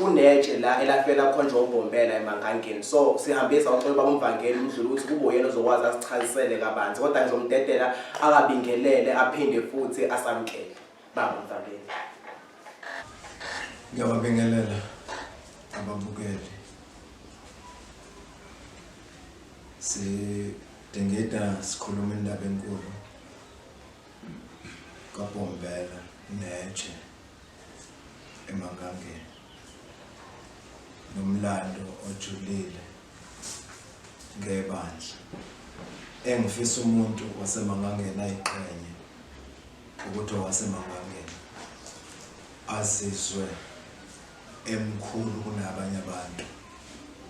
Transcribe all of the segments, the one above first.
Kunetshe la elafela khonjwa uBhombela eMangangeni. So sihambisa ucela ubaba uMvangeli uMdluli ukuthi kube uyena ozokwazi asichazisele kabanzi. Kodwa ngizomdedela akabingelele aphinde futhi asamkele. Baba uMvangeli. Ngiyababingelela ababukeli. Sidingida sikhuluma indaba enkulu kaBhombela netshe eMangangeni nomlando ojulile ngebandla engifisa umuntu waseMangangeni ayiqhenye ukuthi owaseMangangeni azizwe emkhulu kunabanye abantu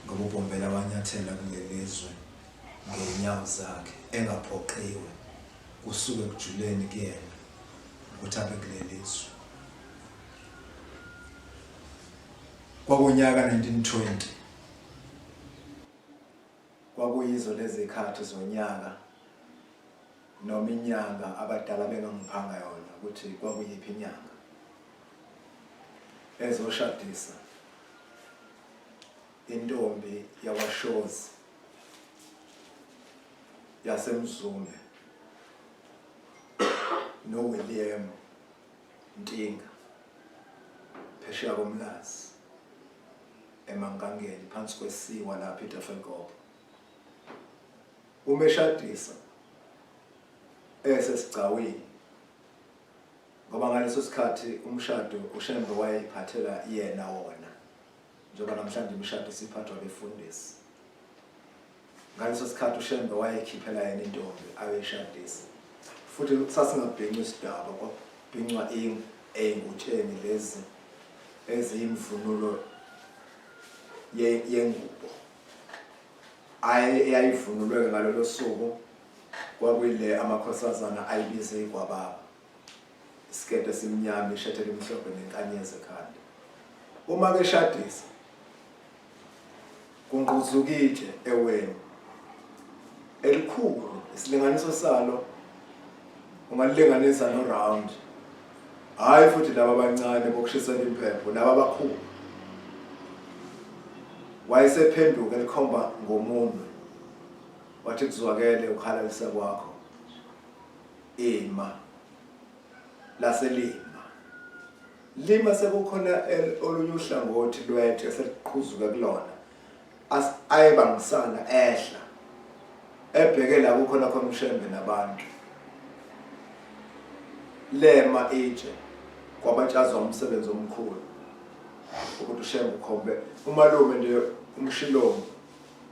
ngoba uBhombela wanyathela kulelizwe ngezinyawo zakhe engaphoqiwe kusuke kujuleni kuyena ukuthi abe kuleli zwe. Kwakunyaka 1920 kwakuyizo lezi khathi zonyaka noma inyanga abadala bengangiphanga yona ukuthi kwakuyiphi inyanga ezoshadisa intombi yakwaShozi yaseMzumbe noWilliam Ntinga phesheya koMlazi eMankangeni phansi kwesiwa lapha eTafelkop. Uma eshadisa esesigcawini ngoba ngaleso sikhathi umshado uShembe wayeyiphathela yena wona njengoba namhlanje imishado isiphathwa abefundisi. Ngaleso sikhathi uShembe wayekhiphela yena intombi ayoyishadisa. Futhi sasingabhinci isidaba kwabhincwa ey'ngutsheni lezi eziyimvunulo yengubo. Eyayivunulwe-ke ngalolo suku kwakuyile amakhosazana ayibiza igwababa. Isiketi esimnyama, ishethi elimhlophe nenkanyezi ekhanda. Uma keshadisa Kungquzuka itshe eweni elikhulu, isilinganiso salo ungalilinganisa no-round. Hhayi futhi laba abancane bokushisela impepho, laba abakhulu. Wayesephenduka elikhomba ngomunwe, wathi kuzwakele ukuhalalisa kwakho, ima. Lase lima. Lima sekukhona olunye uhlangothi lwetshe seliqhuzuka kulona ayebangisana ehla ebheke la kukhona khona uShembe nabantu lema itshe kwabatshazwa umsebenzi omkhulu ukuthi uShembe ukhombe umalume nje uMshilomo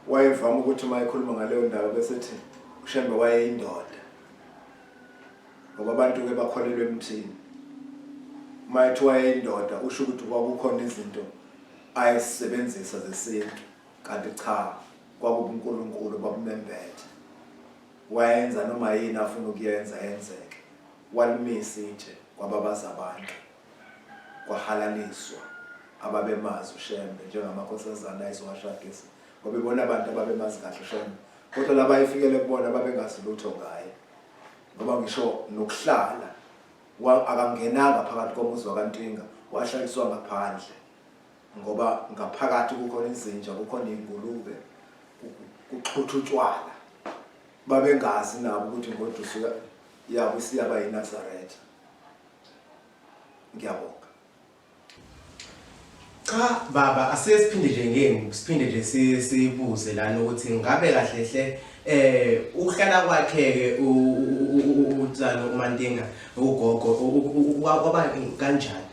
wayevama ukuthi uma ekhuluma ngaleyo ndaba bese ethi uShembe wayeyindoda ngoba abantu ke bakholelwa emthini uma ethi wayeyindoda usho ukuthi kwakukhona izinto ayesebenzisa zesintu kanti cha kwakubuNkulunkulu babumembethe wayenza noma yini afuna ukuyenza yenzeke walimisa itshe kwababaza abantu kwahalaliswa ababemazi uShembe njengamakhosazana ayezowashadisa ngoba ibona abantu ababemazi kahle uShembe kodwa laba ayefikele kubona babengazi lutho ngaye ngoba ngisho nokuhlala akangenanga phakathi komuzi wakaNtinga wahlaliswa ngaphandle ngoba ngaphakathi kukhona izinja kukhona iy'ngulube kuxhutha utshwala babengazi nabo ukuthi ingoduso yabo isiyaba yiNazaretha ngiyabonga Cha baba asike siphinde nje ngemu siphinde nje sibuze lana ukuthi ngabe kahle hle eh ukuhlala kwakhe ke uTsano uMantinga ugogo kwaba kanjani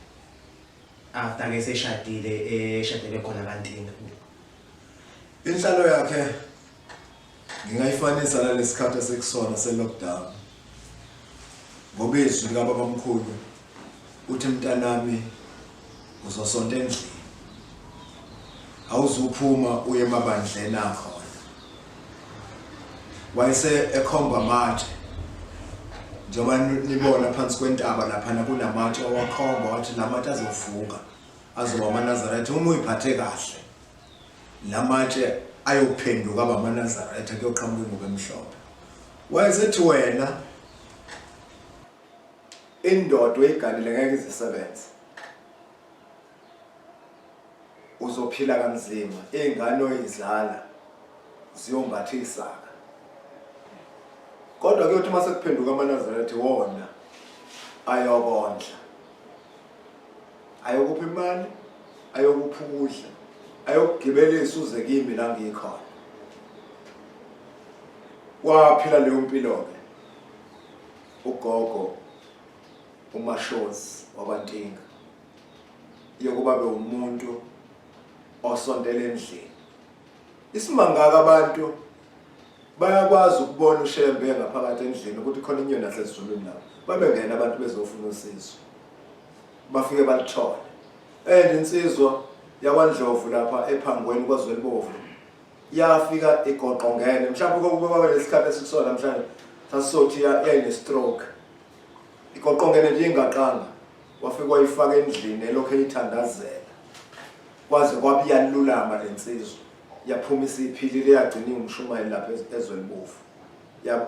after ke seshadile eshadele khona kaNtinga. Inhlalo yakhe ngingayifanisa nalesikhathi esekusona se-lockdown ngoba izwi likababamkhulu uthi mntanami uzosonta endlini awuzuphuma uye emabandleni akhona wayese ekhomba amatshe njengoba nibona phansi kwentaba laphana kunamatshe owakhomba wathi la matshe azovuka azoba amaNazaretha uma uyiphathe kahle lamatshe ayophenduka aba amaNazaretha kuyoqhamuka ingubo emhlophe wayesethi wena indoda oyiganile ngeke izisebenze. Uzophila kanzima, iy'ngane oyizala ziyombatha isaka. Kodwa kuyothi uma sekuphenduka amaNazaretha wona ayokondla. Ayokupha imali, ayokupha ukudla, ayokugibelisa uze kimi la ngikhona. Waphila leyo mpilo-ke ugogo uMashozi wakwaNtinga yokuba bewumuntu osondela endlini. Isimangaka abantu bayakwazi ukubona uShembe ngaphakathi endlini ukuthi khona inyoni yasezulwini lapho. Babengena abantu bezofuna usizo. Bafike balithole. And insizwa yakwaNdlovu lapha ePhangweni kwaZwelibovu yafika igoqongene mhlawumbe kokube kwaba lesikhathi esikusona namhlanje sasisothi yayine-stroke igoqongene nje ingaqanga wafika wayifaka endlini elokhu eyithandazela kwaze kwabuyalulama le nsizwa yaphuma isiphilile yagcina iwumshumayeli lapha ezwelibovu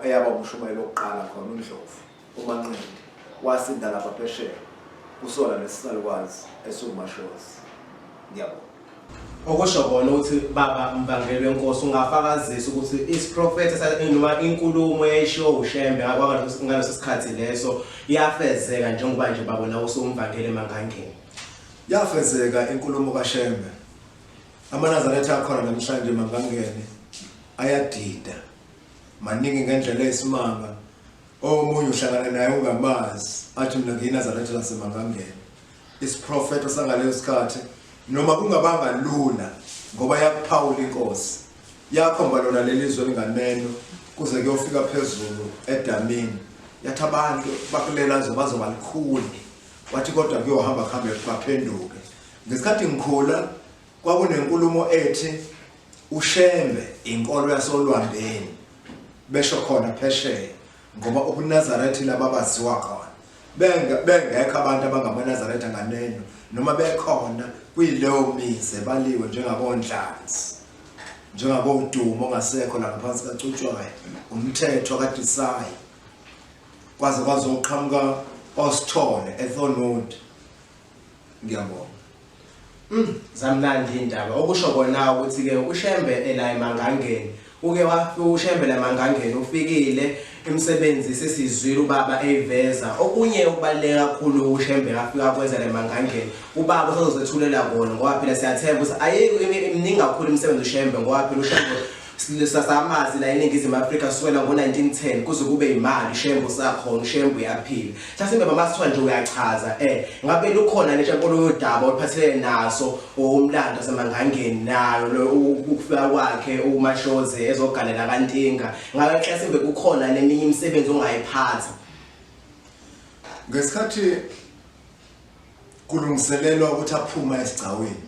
eyaba umshumayeli wokuqala khona uNdlovu uManqindi wasinda lapha phesheya kusona lesisalukwazi esiwuMashozi ngiyabonga. Okusho kona ukuthi baba Mvangeli wenkosi ungafakazisa ukuthi isiprofetho noma inkulumo eyayishiwo uShembe ngaleso sikhathi leso yafezeka njengoba nje baba nawe usumvangeli emangangeni. Yafezeka inkulumo kaShembe. AmaNazaretha akhona namhlanje emangangeni ayadida. Maningi ngendlela eyisimanga. Omunye uhlangana naye ungamazi athi mina ngiyiNazaretha lasemangangeni. Isiprofetho sangaleyo sikhathi noma kungabanga lula ngoba yakuphawula inkosi yakhomba lona leli zwe linganeno kuze kuyofika phezulu edamini yathi abantu bakulela zwe bazoba likhuni wathi kodwa kuyohamba kuhambe baphenduke ngesikhathi ngikhula kwakunenkulumo ethi uShembe inkolo yasolwandeni besho khona phesheya ngoba ubuNazaretha laba baziwa khona bengekho abantu abangamaNazaretha nganeno noma bekhona kuyileyo mizi ebaliwe njengabondlanzi njengabodumo ongasekho la ngaphansi kacutshwayo umthetho kaDisayi kwaze kwazoqhamuka osithole eThornwood ngiyabonga. Zamnandi indaba. Okusho kona ukuthi ke uShembe ela emangangeni. Uke wafika uShembe la emangangeni ufikile imisebenzi sesizwile ubaba eyiveza. Okunye okubaluleke kakhulu uShembe afika kwenza la emangangeni. Ubaba usazozethulela kona ngoba phela siyathemba ukuthi ayikho iminingi kakhulu imisebenzi uShembe ngoba phela uShembe sasamazi la eNingizimu Afrika kusukela ngo-1910 kuze kube imali uShembe usakhona uShembe uyaphila mhlasimbe mama sithiwa nje uyachaza ngabe lukhona nje olunye udaba oluphathelene naso umlando wasemangangeni nayo lo ukufika kwakhe uMashozi ezogalela kaNtinga ngabe mhlasimbe kukhona neminye imisebenzi ongayiphatha Ngesikhathi kulungiselelwa ukuthi aphume esigcawini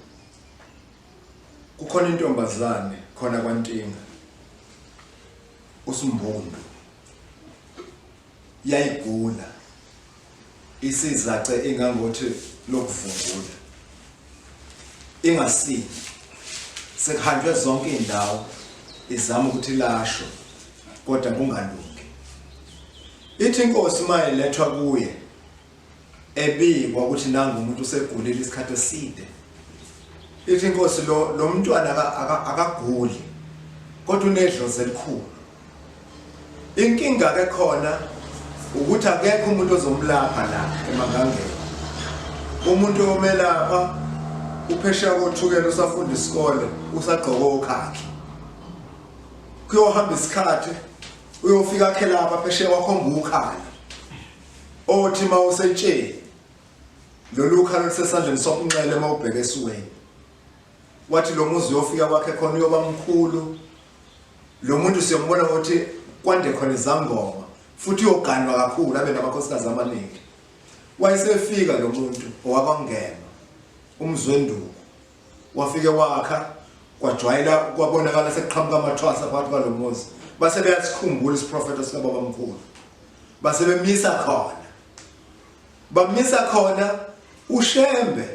Kukhona intombazane khona kwaNtinga uSimbundu yayigula isizace ingangothi lokuvungula ingasindi sekuhanjwe zonke indawo izama ukuthi ilashwe kodwa kungalungi ithi inkosi mayilethwa kuye ebikwa ukuthi nangu umuntu usegulile isikhathi eside ithi inkosi lo lo mntwana akaguli kodwa unedlozi elikhulu inkinga ke khona ukuthi akekho umuntu ozomlapha la emangangeni umuntu omelapha uphesheya kothukela usafunda isikole usagqoka okhakhi kuyohamba isikhathi uyofika akhe lapha phesheya kwakhomba ukhala othi uma usetsheni lolu khala olusesandleni sokunxele uma ubheke esiweni wathi lo muzi uyofika kwakhe khona uyoba mkhulu lo muntu siyombona ukuthi kwande khona izangoma futhi uyoganwa kakhulu abe namakhosikazi amaningi wayesefika lo muntu owakwangema umzwenduko wafike wakha kwajwayela kwabonakala sekuqhamuka amathwasa phakathi kwalo muzi base beyasikhumbula isiprofetho sikababamkhulu base bemisa khona bamisa khona uShembe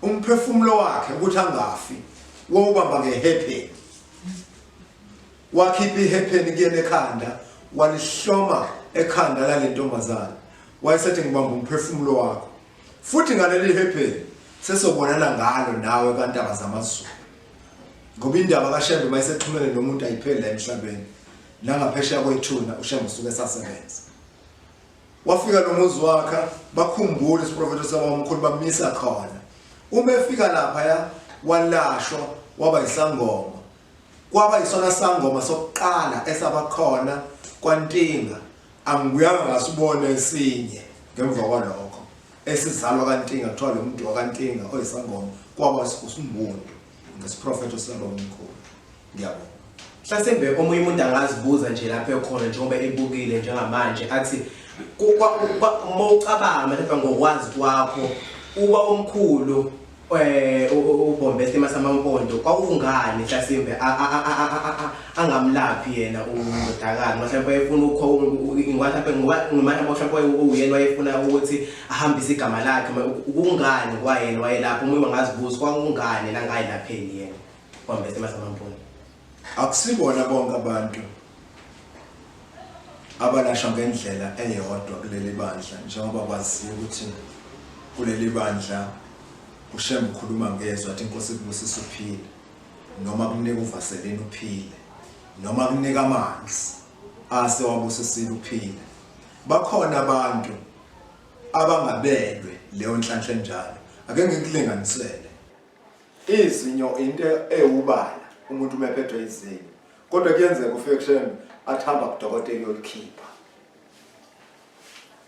umphefumulo wakhe ukuthi angafi wawubamba ngehepheni wakhipha ihepheni kuyena ekhanda walihloma ekhanda lale ntombazane wayesethi ngibamba umphefumulo wakho futhi ngaleli hepheni Sesobonana ngalo nawe kaNtaba zamaZulu. Ngoba indaba kaShembe mayisexhumene nomuntu ayipheli la emhlabeni. Nangaphesheya kwethuna uShembe usuke esasebenza. Wafika lo muzi wakha bakhumbula isiprofetho sabamkhulu bamisa khona. Uma efika lapha ya walashwa waba isangoma. Kwaba isona sangoma sokuqala esabakhona kwaNtinga angibuyanga ngasibona esinye ngemva kwalokho esizalwa kaNtinga kuthiwa lo muntu wakaNtinga oyisangoma kwaba uSimbundu ngesiprofetho sikababamkhulu. Ngiyabonga. Mhlasimbe omunye umuntu angazibuza nje lapho ekhona njengoba ebukile njengamanje athi uma ucabanga mhlawumbe ngokwazi kwakho uba omkhulu eh uBombeste Masamampondo kwakungani mhlasimbe angamlaphi yena uNdodakazi mhlawumbe wayefuna mhlawumbe ngoba mhlawumbe uyena wayefuna ukuthi ahambise igama lakhe kungani kwayena wayelapha umuntu angazibuza kwakungani nangayilapheli yena Bombeste Masamampondo. Akusibona bonke abantu abalashwa ngendlela eyodwa kuleli bandla njengoba kwaziwa ukuthi kuleli bandla uShembe ukhuluma ngezwi athi inkosi ikubusise uphile noma kunika uvaselini uphile noma kunika amanzi ase wabusisile uphile bakhona abantu abangabelwe leyo nhlanhla enjalo ake ngikulinganisele Izinyo into ewubala umuntu uma ephethwe izinyo. Kodwa kuyenzeka ufike kuShembe athi hamba kudokotela uyolikhipha.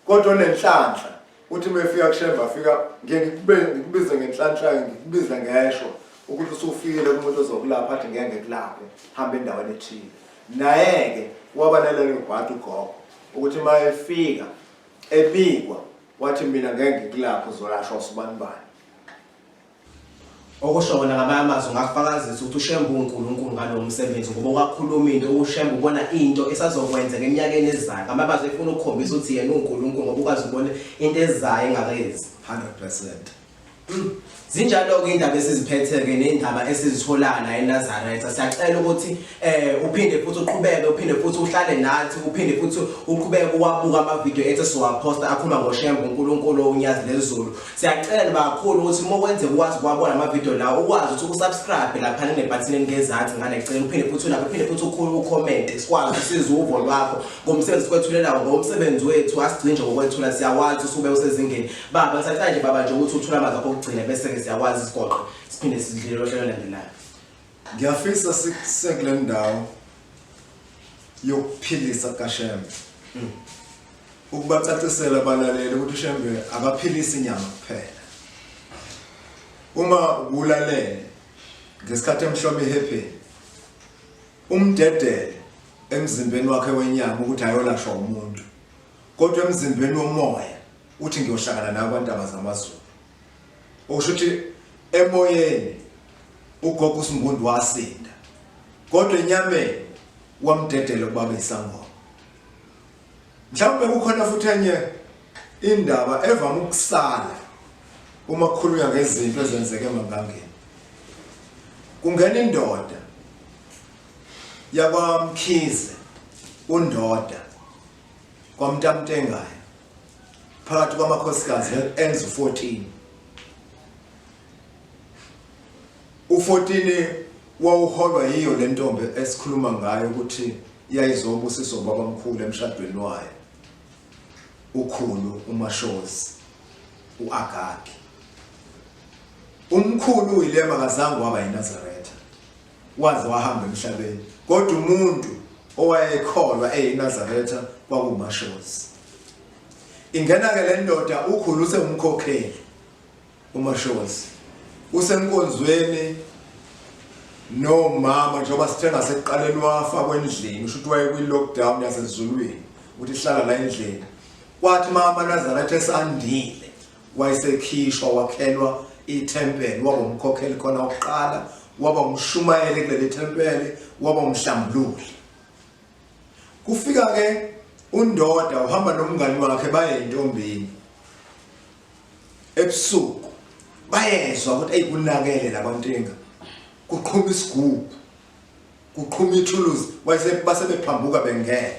Kodwa onenhlanhla uthi uma efika kuShembe afika ngeke ngikubize ngenhlanhla ngikubize ngeshwa ukuthi usufikile kumuntu ozokulapha athi ngeke ngikulaphe hamba endaweni ethile. Naye-ke waba nalelo bhadi ugogo ukuthi uma efika ebikwa wathi mina ngeke ngikulaphe uzolashwa usibanibani. Okusho wona ngamanye amazwi ungakufakazisa ukuthi uShembe uwuNkulunkulu ngalowo msebenzi ngoba ukakhuluma into uShembe ubona into esazokwenzeka eminyakeni ezayo. Ngamanye amazwi efuna ukukhombisa ukuthi yena uwuNkulunkulu ngoba ukwazi ukubona into ezayo engakezi. 100%. Zinjalo-ke indaba esiziphethe-ke ney'ndaba esizithola la eNazaretha. Siyacela ukuthi um uphinde futhi uqhubeke, uphinde futhi uhlale nathi, uphinde futhi uqhubeke uwabuka amavidiyo ethu esiwaphosta akhuluma ngoShembe uNkulunkulu uNyazi lezulu. Siyacela nje kakhulu ukuthi uma kwenzeka ukwazi ukuwabona amavidiyo lawo ukwazi ukuthi usubscribe laphana kunebhathini elingezansi ngale eceleni uphinde futhi ulapho uphinde futhi ukhulu ucommente sikwazi ukuthi sizwe uvo lwakho ngomsebenzi sikwethulelayo ngomsebenzi wethu asigcini nje ngokwethula siyawazi usube usezingeni baba ngisacela nje baba nje ukuthi uthule amazwi akho okugcina bese-ke siyakwazi isigoqo siphinde sidlulele ohlelo olulandelayo. Ngiyafisa sisekule ndawo yokuphilisa kaShembe. Ukubacacisela abalaleli ukuthi uShembe akaphilisi inyama kuphela. Uma ubulalele ngesikhathi emhloma ihepheni umdedele emzimbeni wakhe wenyama ukuthi ayolashwa umuntu kodwa emzimbeni womoya uthi ngiyohlangana nawe kwantaba zamazulu. Okusho ukuthi emoyeni ugogo uSimbundu wasinda kodwa enyameni wamdedela ukuba abe isangoma. Mhlawumbe kukhona futhi enye indaba evama ukusala uma kukhulunywa ngezinto ezenzeke emangangeni. Kungena indoda yakwaMkhize undoda kwaMntamntengayo phakathi kwamakhosikazi enza u-14. U-14 wawuholwa yiyo le ntombi esikhuluma ngayo ukuthi yayizobusiswa ubabamkhulu emshadweni wayo ukhulu uMashozi uAgagi. Umkhulu uWilliam akazange waba yiNazaretha waze wahamba emhlabeni kodwa umuntu owayekholwa eyiNazaretha kwakuwuMashozi. Ingena-ke le ndoda ukhulu usewumkhokheli uMashozi usenkonzweni nomama njengoba sithe ngasekuqaleni wafakwa endlini usho ukuthi wayekwi-lockdown yasezulwini ukuthi hlala la endlini kwathi uma amaNazaretha esandile wayesekhishwa wakhelwa ithempeli waba umkhokheli khona wokuqala waba umshumayeli kuleli thempeli waba umhlambululi kufika ke undoda uhamba nomngani wakhe baye entombini ebusuku bayezwa ukuthi eyi kunakele labantinga kuqhuma isigubhu kuqhuma ithuluzi base bephambuka bengena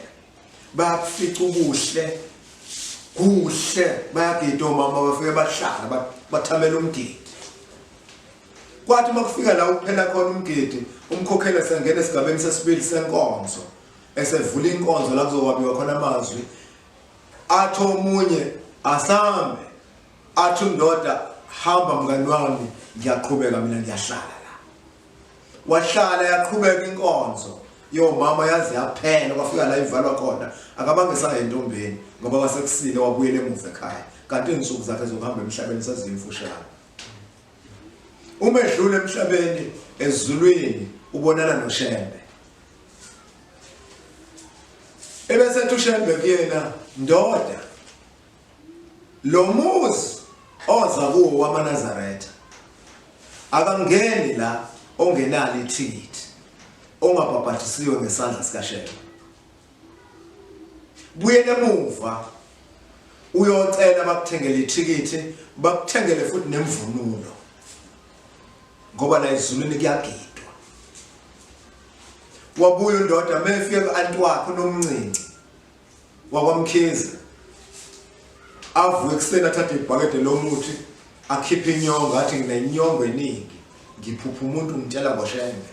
bayakufica ubuhle kuhle bayagida omama bafike bahlala bathamela umgidi. Kwathi uma kufika la ukuphela khona umgidi, umkhokheli esengena esigabeni sesibili senkonzo, esevula inkonzo la kuzokwabiwa khona amazwi, athi omunye asambe, athi undoda hamba mngani wami, ngiyaqhubeka mina ngiyahlala la. Wahlala yaqhubeka inkonzo yomama yaze yaphela, kwafika la ivalwa khona, akabange esaya entombeni ngoba kwasekusile, wabuyela emuva ekhaya, kanti izinsuku zakhe zokuhamba emhlabeni sezimfushane. Uma edlula emhlabeni ezulwini ubonana noShembe. Ebese ethi uShembe kuyena, ndoda, lo muzi oza kuwo wamaNazaretha akangeni la ongenalo ithikithi, ongabhabhadisiwe ngesandla sikaShembe. Buyela emuva uyocela bakuthengele ithikithi, bakuthengele futhi nemvunulo, ngoba la ezulwini kuyagidwa. Wabuya undoda mefika ku-anti wakhe uNomncinci wakwaMkhize, avuke ekuseni athathe ibhakede lomuthi akhiphe inyongo, athi nginenyongo eningi, ngiphupha umuntu ngitshela ngoShembe.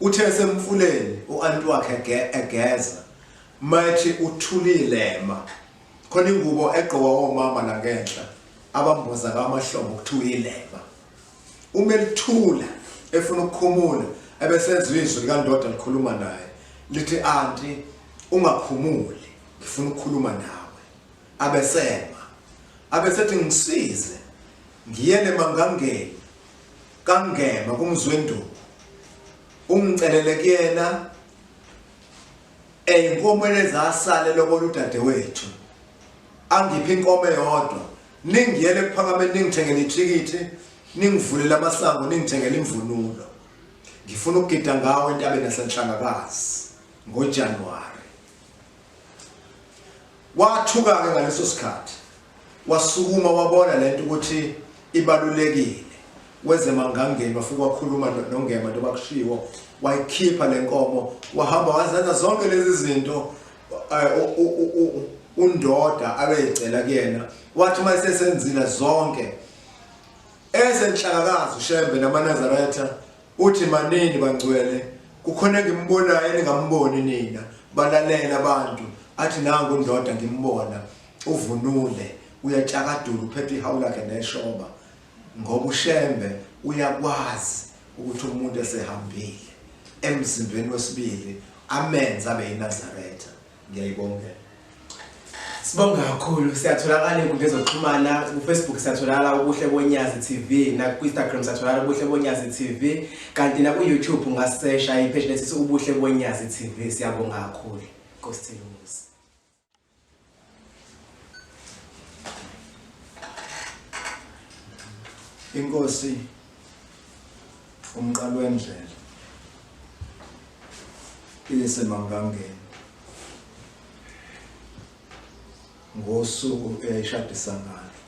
Uthe esemfuleni u-anti wakhe egeza, mayethi uthulile ma, khona ingubo egqokwa omama la ngenhla abamboza ngamahlombe okuthiwa ilema. Uma elithula efuna ukukhumula, ebesezwa izwi likandoda likhuluma naye lithi, anti ungakhumuli, ngifuna ukukhuluma nawe. Abesema abesethi, ngisize ngiyele mangangeni kaNgema kuMzwenduku, ungicelele kuyena eyinkomweni ezasale lobola udadewethu, angiphe inkomo eyodwa, ningiyele ekuphakameni, ningithengele ithikithi, ningivulele amasango, ningithengele imvunulo, ngifuna ukugida ngawo entabeni yaseNhlangakazi ngoJanuwari. Wathuka-ke ngaleso sikhathi, wasukuma wabona lento ukuthi ibalulekile, weze emangangeni wafika wakhuluma noNgema njengoba kushiwo, wayikhipha le nkomo, wahamba wazenza zonke lezi zinto undoda abeyicela kuyena. Wathi uma esesenzile zonke ezenhlakakazi uShembe namaNazaretha, uthi manini bangcwele, kukhona engimbonayo eningamboni nina. Balalela abantu, athi nangu undoda ngimbona uvunule, uyatshakadula, uphethe ihawu lakhe neshoba, ngoba uShembe uyakwazi ukuthi umuntu esehambile emzimbeni wesibili amenze abe yiNazaretha. Ngiyayibongela. Sibonga kakhulu. Siyatholakala enkundleni zokuxhumana, ku-Facebook siyatholakala Ubuhle Bonyazi TV, naku-Instagram siyatholakala Ubuhle Bonyazi TV, kanti naku-YouTube ungasesha ipage lethu Ubuhle Bonyazi TV. Siyabonga kakhulu. Nkosi Thela umuzi. Inkosi umqalo wendlela isemangangeni ngosuku eyayishadisa ngalo.